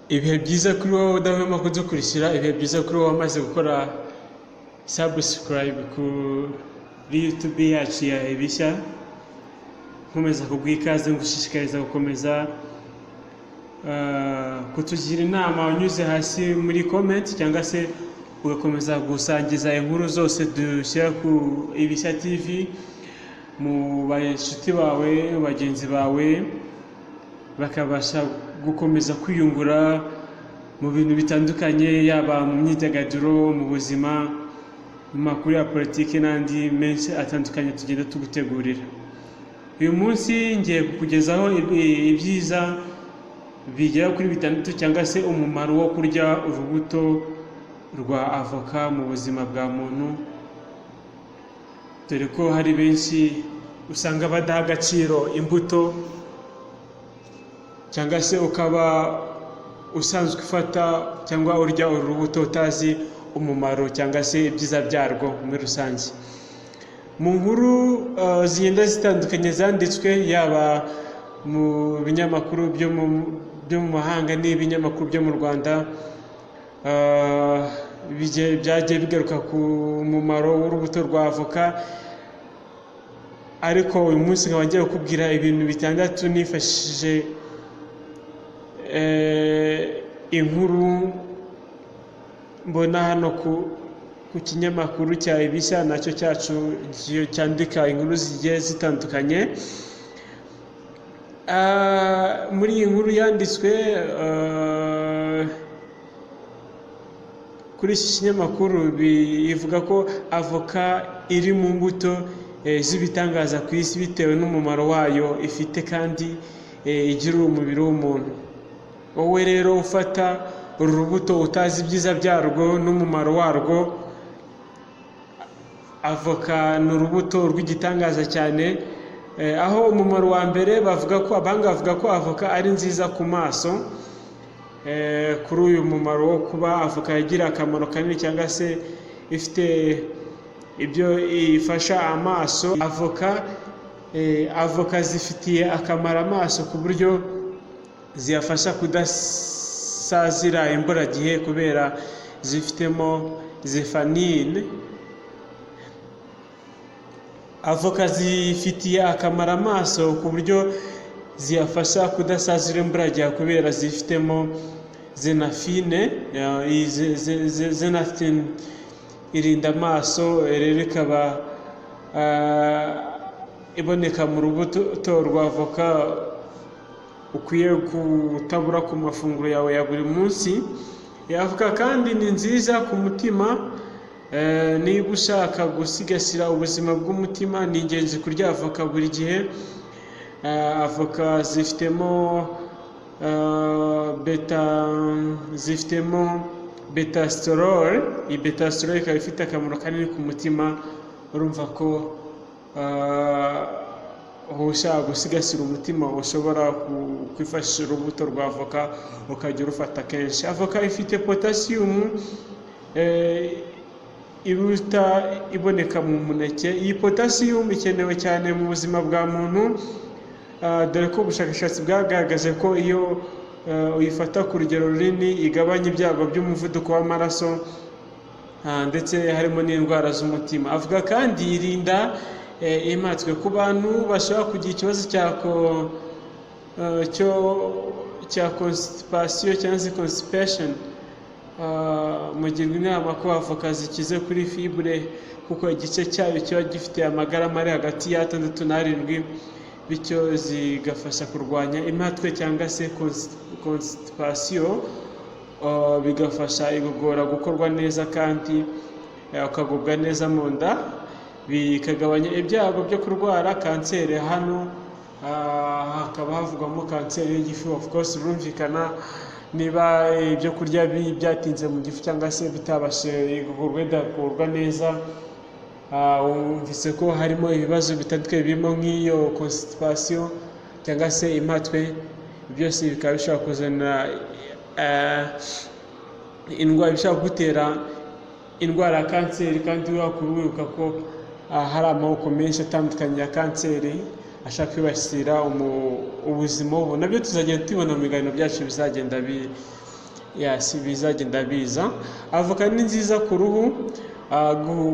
Ibihe byiza kuri wowe udahwema kudukurikira, ibihe byiza kuri wowe wamaze gukora subscribe kuri YouTube yacu ya Ibishya. Nkomeza kuguha ikaze, ngushishikariza gukomeza kutugira inama unyuze hasi muri comment, cyangwa se ugakomeza gusangiza inkuru zose dushyira ku Ibishya TV mu bashuti bawe, bagenzi bawe, bakabasha gukomeza kwiyungura mu bintu bitandukanye, yaba mu myidagaduro, mu buzima, mu makuru ya politiki n'andi menshi atandukanye tugenda tugutegurira. Uyu munsi ngiye kukugezaho ibyiza bigera kuri bitandatu, cyangwa se umumaro wo kurya urubuto rwa avoka mu buzima bwa muntu, dore ko hari benshi usanga badaha agaciro imbuto, cyangwa se ukaba usanzwe ufata cyangwa urya uru rubuto utazi umumaro cyangwa se ibyiza byarwo muri rusange. Mu nkuru zigenda zitandukanye zanditswe, yaba mu binyamakuru byo mu mahanga n'ibinyamakuru byo mu Rwanda, byagiye bigaruka ku mumaro w'urubuto rwa avoka. Ariko uyu munsi nkaba ngiye kukubwira ibintu bitandatu nifashishije inkuru mbona hano ku kinyamakuru cya Ibishya, nacyo cyacu cyandika inkuru zigiye zitandukanye. Muri iyi nkuru yanditswe kuri iki kinyamakuru, ivuga ko avoka iri mu mbuto z'ibitangaza ku isi, bitewe n'umumaro wayo ifite kandi igirira umubiri w'umuntu. Wowe rero ufata uru rubuto utazi ibyiza byarwo n'umumaro warwo, avoka ni urubuto rw'igitangaza cyane. Aho umumaro wa mbere bavuga ko, abahanga bavuga ko avoka ari nziza ku maso. Kuri uyu mumaro wo kuba avoka igira akamaro kanini cyangwa se ifite ibyo ifasha amaso, avoka zifitiye akamaro amaso ku buryo ziyafasha kudasazira imburagihe, kubera zifitemo zeaxanthin. Avoka zifitiye akamaro amaso ku buryo ziyafasha kudasazira imburagihe kubera zifitemo zeaxanthin. Iyi zeaxanthin irinda amaso rero, ikaba iboneka mu rubuto rwa avoka ukwiye kutabura ku mafunguro yawe ya buri munsi. Avoka kandi ni nziza ku mutima. Niba ushaka gusigasira ubuzima bw'umutima, ni ingenzi kurya avoka buri gihe. Avoka zifitemo beta, zifitemo beta-sterol. Iyi beta-sterol ikaba ifite akamaro kanini ku mutima. Urumva ko ushaka gusigasira umutima ushobora kwifashisha urubuto rwa avoka ukajya urufata kenshi. Avoka ifite potasiyumu iruta iboneka mu muneke. Iyi potasiyumu ikenewe cyane mu buzima bwa muntu, dore ko ubushakashatsi bwagaragaje ko iyo uyifata ku rugero runini igabanya ibyago by'umuvuduko w'amaraso, ndetse harimo n'indwara z'umutima. Avuga kandi irinda impatwe ku bantu bashobora kugira ikibazo cya constipation cyangwa se constipation. Mugirwa inama ko avoka zikize kuri fibre, kuko igice cyayo kiba gifite amagarama ari hagati ya 6 n'arindwi, bityo zigafasha kurwanya impatwe cyangwa se constipation, bigafasha igogora gukorwa neza kandi ukagubwa neza mu nda, bikagabanya ibyago byo kurwara kanseri. Hano hakaba havugwamo kanseri y'igifu. Of course, birumvikana, niba ibyo kurya byatinze mu gifu cyangwa se bitabashije igogorwa ridakorwa neza, wumvise ko harimo ibibazo bitandukanye birimo nk'iyo constipation cyangwa se impatwe, byose bikaba bishobora kuzana indwara, bishobora kugutera indwara ya kanseri. Kandi wibuka ko hari amoko menshi atandukanye ya kanseri ashaka kwibasira ubuzima. Ubu nabyo tuzagenda tubibona mu biganiro byacu bizagenda. Yes, bizagenda biza. Avoka ni nziza ku ruhu.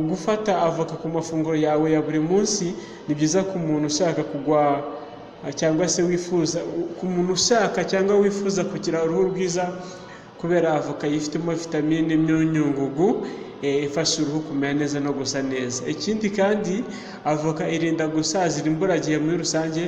Gufata avoka ku mafunguro yawe ya buri munsi ni byiza ku muntu ushaka kugwa cyangwa se wifuza, ku muntu ushaka cyangwa wifuza kugira uruhu rwiza, kubera avoka yifitemo vitamine, imyunyungugu ifasha uruhu kumera neza no gusa neza. Ikindi kandi, avoka irinda gusazira imburagihe muri rusange.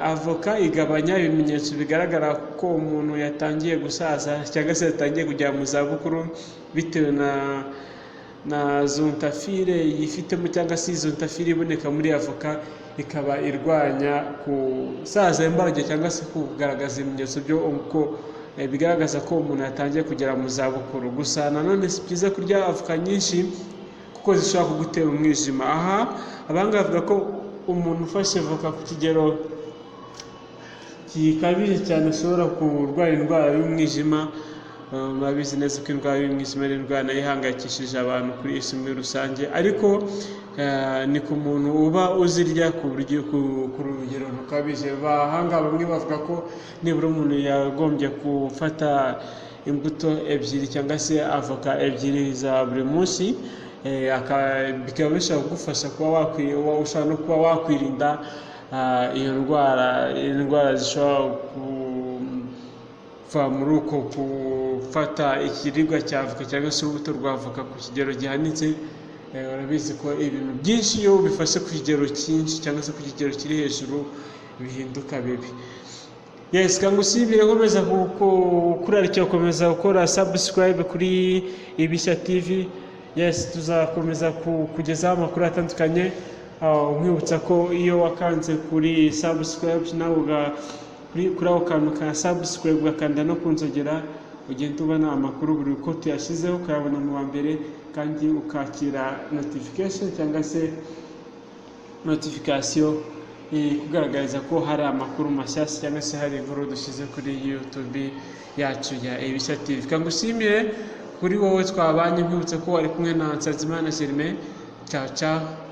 Avoka igabanya ibimenyetso bigaragara ko umuntu yatangiye gusaza cyangwa se yatangiye kujya mu zabukuru, bitewe na xanthophylle yifitemo, cyangwa se xanthophylle iboneka muri avoka, ikaba irwanya gusaza imbaragihe cyangwa se kugaragaza ibimenyetso byo uko bigaragaza ko umuntu yatangiye kugera mu zabukuru. Gusa nanone si byiza kurya avoka nyinshi, kuko zishobora kugutera umwijima. Aha abahanga bavuga ko umuntu ufashe avoka ku kigero gikabije cyane ashobora kurwara indwara y'umwijima. Murabizi neza ko indwara y'umwijima ari indwara nayo ihangayikishije abantu kuri iyi si muri rusange, ariko ni ku muntu uba uzirya ku rugero rukabije. Abahanga bamwe bavuga ko nibura umuntu yagombye gufata imbuto ebyiri cyangwa se avoka ebyiri za buri munsi, bikaba bishobora kugufasha kuba ushobora no kuba wakwirinda iyo ndwara, indwara zishobora kuva muri uko gufata ikiribwa cya avoka cyangwa se urubuto rwa avoka ku kigero gihanitse. Urabizi ko ibintu byinshi iyo ubifashe ku kigero cyinshi cyangwa se ku kigero kiri hejuru bihinduka bibi. Yes, kangushimire, nkomeza kurarikira gukomeza gukora subscribe kuri Ibishya TV. Yes, tuzakomeza kugezaho amakuru atandukanye. Nkwibutsa ko iyo wakanze kuri subscribe nawe kuri ako kantu ka subscribe, ugakanda no ku nzogera, ugenda ubona amakuru buri uko tuyashyizeho, ukayabona mu wa mbere, kandi ukakira notification cyangwa se notification ikugaragariza ko hari amakuru mashyashya cyangwa se hari inkuru dushyize kuri YouTube yacu ya Ibishya TV. Kangushimire kuri wowe twabanye, nkwibutsa ko wari kumwe na Nsanzimana Germain. Ciao ciao.